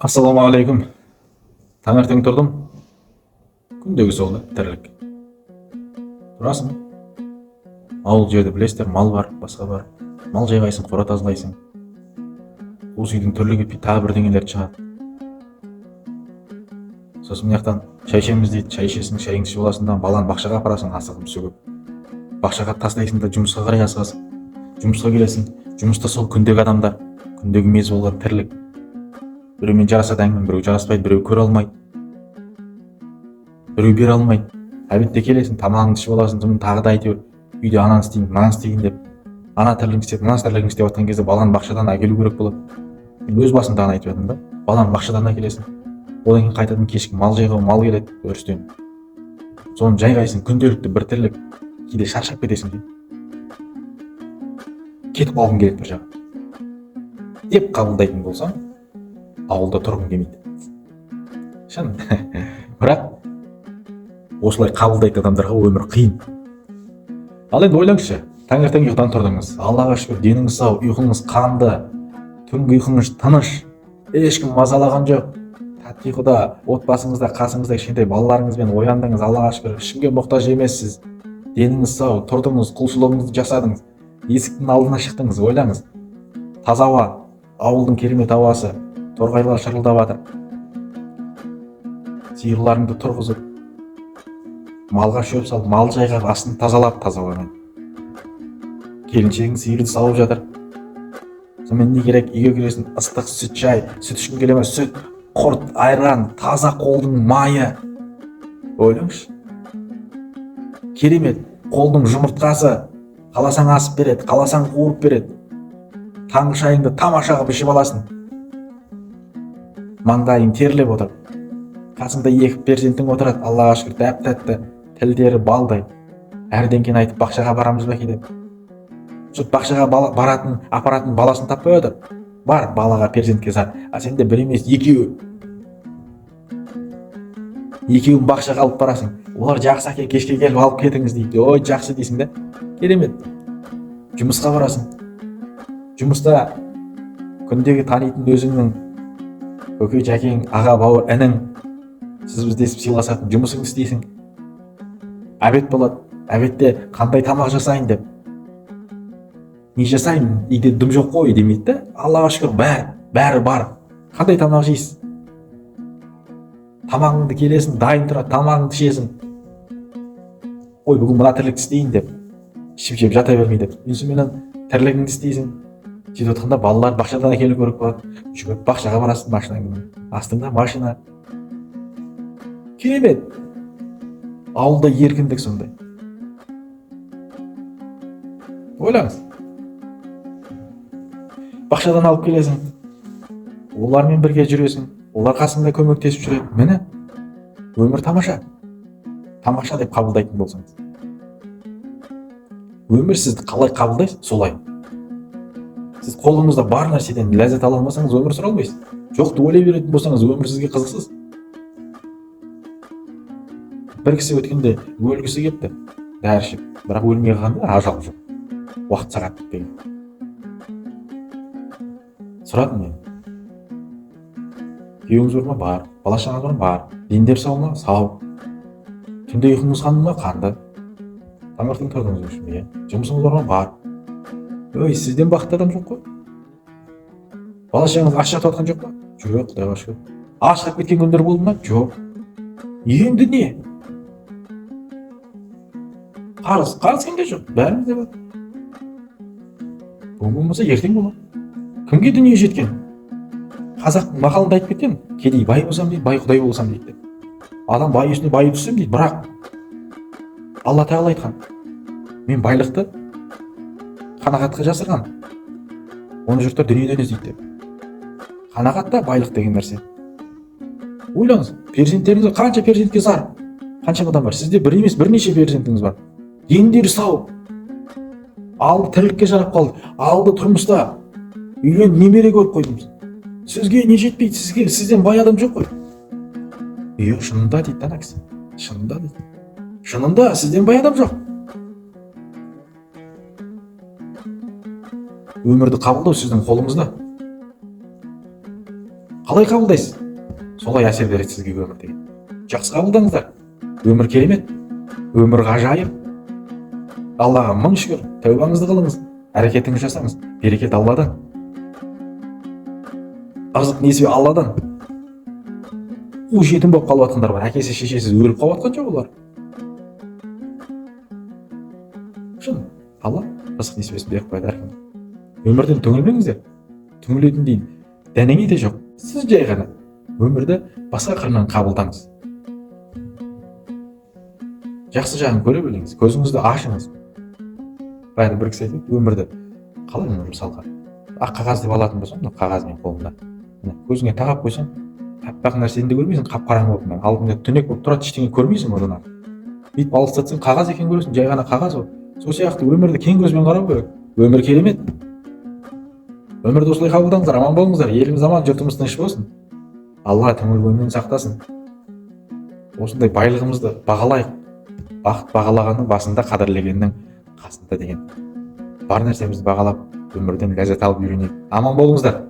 Ассалаумағалейкум. Таңертең тұрдым. Күндегі сол да тірлік. Тұрасың. Ауыл жерде білесіздер, мал бар, басқа бар. Мал жайғайсың, қора тазалайсың. Осы үйдің тірлігі бітпей тағы бірдеңелер шығады. Сосын мына жақтан шай ішеміз дейді, шай ішесің, шайыңды ішіп аласың да баланы бақшаға апарасың, асығып сөгіп. Бақшаға тастайсың да жұмысқа қарай асығасың. Жұмысқа келесің, жұмыста сол күндегі адамдар, күндегі мезі болған тірлік. Біреумен жарасады әңгіме, біреу жараспайды, біреу көре алмайды, біреу бере алмайды. Обедте келесің, тамағыңды ішіп аласың, сосын тағы да әйтеуір үйде ананы істеймін, мынаны істейін деп, ана тірлігін істеп, мына тірлігін істеп жатқан кезде баланы бақшадан әкелу керек болады. Мен өз басымдағыны айтып жатырмын да. Баланы бақшадан әкелесің, одан кейін қайтадан кешкі мал жайғау, мал келеді өрістен, соны жайғайсың. Күнделікті бір тірлік, кейде шаршап кетесің де кетіп қалғың келеді бір жаққа деп қабылдайтын болсаң, ауылда тұрғың келмейді шын. Бірақ осылай қабылдайтын адамдарға өмір қиын. Ал енді ойлаңызшы, таңертең ұйқыдан тұрдыңыз, Аллаға шүкір, деніңіз сау, ұйқыңыз қанды, түнгі ұйқыңыз тыныш, ешкім мазалаған жоқ, тәтті ұйқыда отбасыңызда, қасыңызда кішкентай балаларыңызбен ояндыңыз, Аллаға шүкір, ешкімге мұқтаж емессіз, деніңіз сау, тұрдыңыз, құлшылығыңызды жасадыңыз, есіктің алдына шықтыңыз. Ойлаңыз, таза ауа, ауылдың керемет ауасы, торғайлар шырылдап жатыр, сиырларыңды тұрғызып, малға шөп салып, мал жайғап, астын тазалап, таза ауамен, келіншегің сиырды сауып жатыр. Сонымен не керек, үйге кіресің, ыстық сүт шай, сүт ішкің келе ме, сүт, құрт, айран, таза қолдың майы. Ойлаңызшы, керемет. Қолдың жұмыртқасы, қаласаң асып береді, қаласаң қуырып береді. Таңғы шайыңды тамаша қылып ішіп аласың, маңдайың терлеп отырып. Қасыңда екі перзентің отырады, Аллаға шүкір, тәп тәтті, тілдері балдай. Әрден айтып, бақшаға барамыз ба деп, жұрт бақшаға баратын, апаратын баласын таппай отыр. Бар балаға, перзентке зар, а сенде бір емес, екеуі. Екеуін бақшаға алып барасың, олар: «Жақсы, әке, кешке келіп алып кетіңіз», – дейді. «Ой, жақсы», – дейсің да. Керемет. Жұмысқа барасың, жұмыста күндегі танитын өзіңнің көке, жәкең, аға, бауыр, інің, сіз біз десіп сыйласатын, жұмысыңды істейсің. Обед болады, обедте қандай тамақ жасайын деп, не жасаймын, үйде дым жоқ қой демейді да. Аллаға шүкір, бәрі бәрі бар. Қандай тамақ жейсіз, тамағыңды келесің, дайын тұрады, тамағыңды ішесің. Ой, бүгін мына тірлікті істейін деп, ішіп жеп жата бермей деп, соныменен тірлігіңді істейсің. Сөйтіп жатқанда балалар бақшадан әкелу керек болады, жүгіріп бақшаға барасың машинаңмен, астыңда машина. Керемет. Ауылда еркіндік сондай. Ойлаңыз, бақшадан алып келесің, олармен бірге жүресің, олар қасыңда көмектесіп жүреді. Міне, өмір тамаша. Тамаша деп қабылдайтын болсаңыз, өмір сізді қалай қабылдайсыз, солай. Сіз қолыңызда бар нәрседен ләззат ала алмасаңыз, өмір сүре алмайсыз. Жоқты ойлай беретін болсаңыз, өмір сізге қызықсыз. Бір кісі өткенде өлгісі келіпті дәрі ішіп, бірақ өлмей қалған да, ажал жоқ, уақыт сағат бітпеген. Сұрадым мен: «Күйеуіңіз бар ма?» «Бар». «Бала шағаңыз бар ма?» «Бар». «Дендер сау ма?» «Сау». «Түнде ұйқыңыз қанды ма?» «Қанды». «Таңертең тұрдыңыз ба?» «Иә». «Жұмысыңыз бар ма?» «Бар». «Ой, сізден бақытты адам жоқ қой. Бала шағаңыз аш жатып жатқан жоқ па?» «Жоқ, құдайға шүкір». «Аш қалып кеткен күндер болды ма?» «Жоқ». «Енді не қарыз?» «Қарыз кімде жоқ, бәрімізде бар. Бүгін болмаса, ертең болады. Кімге дүние жеткен?» Қазақ мақалында айтып кеткен: кедей бай болсам дейді, бай құдай болсам дейді деп. Адам бай үстіне бай түссем дейді. Бірақ Алла Тағала айтқан: «Мен байлықты қанағатқа жасырған, оны жұрттар дүниеден іздейді», – деп. Қанағат та байлық деген нәрсе. Ойлаңыз, перзенттеріңіз, қанша перзентке зар, қаншама адам бар. Сізде бір емес, бірнеше перзентіңіз бар, дендері сау, алды тірлікке жарап қалды, алды тұрмыста, үйленіп немере көріп қойдыңыз. Сізге не жетпейді? Сізге, сізден бай адам жоқ қой. «Иә, шынында, – дейді да ана кісі, – шынында, – дейді, – шынында сізден бай адам жоқ». Өмірді қабылдау сіздің қолыңызда. Қалай қабылдайсыз, солай әсер береді сізге өмір деген. Жақсы қабылдаңыздар. Өмір керемет, өмір ғажайып. Аллаға мың шүкір. Тәубаңызды қылыңыз, әрекетіңізді жасаңыз. Берекет Алладан, ырзық несібе Алладан. Қу жетім болып қалып жатқандар бар, әкесі шешесіз өліп қалып жатқан жоқ олар. Шын, Алла ырзық несібесін беріп қояды әркімге. Өмірден түңілмеңіздер, түңілетіндей дәнеңе де жоқ. Сіз жай ғана өмірді басқа қырынан қабылдаңыз, жақсы жағын көре біліңіз, көзіңізді ашыңыз. Баяғыда бір кісі айтады, өмірді қалай, мына мысалға, ақ қағаз деп алатын болсам, мына қағаз менің қолымда, мына көзіңе тағап қойсаң, аппақ нәрсені де көрмейсің, қап қараңғы болып, мына алдыңда түнек болып тұрады, ештеңе көрмейсің одан ары. Бүйтіп алыстатсаң, қағаз екенін көресің, жай ғана қағаз ол. Сол сияқты өмірді кең көзбен қарау керек. Өмір керемет, өмірді осылай қабылдаңыздар. Аман болыңыздар, еліміз аман, жұртымыз тыныш болсын. Алла түңілгеннен сақтасын. Осындай байлығымызды бағалайық. Бақыт бағалағанның басында, қадірлегеннің қасында деген. Бар нәрсемізді бағалап, өмірден ләззат алып үйренейік. Аман болыңыздар.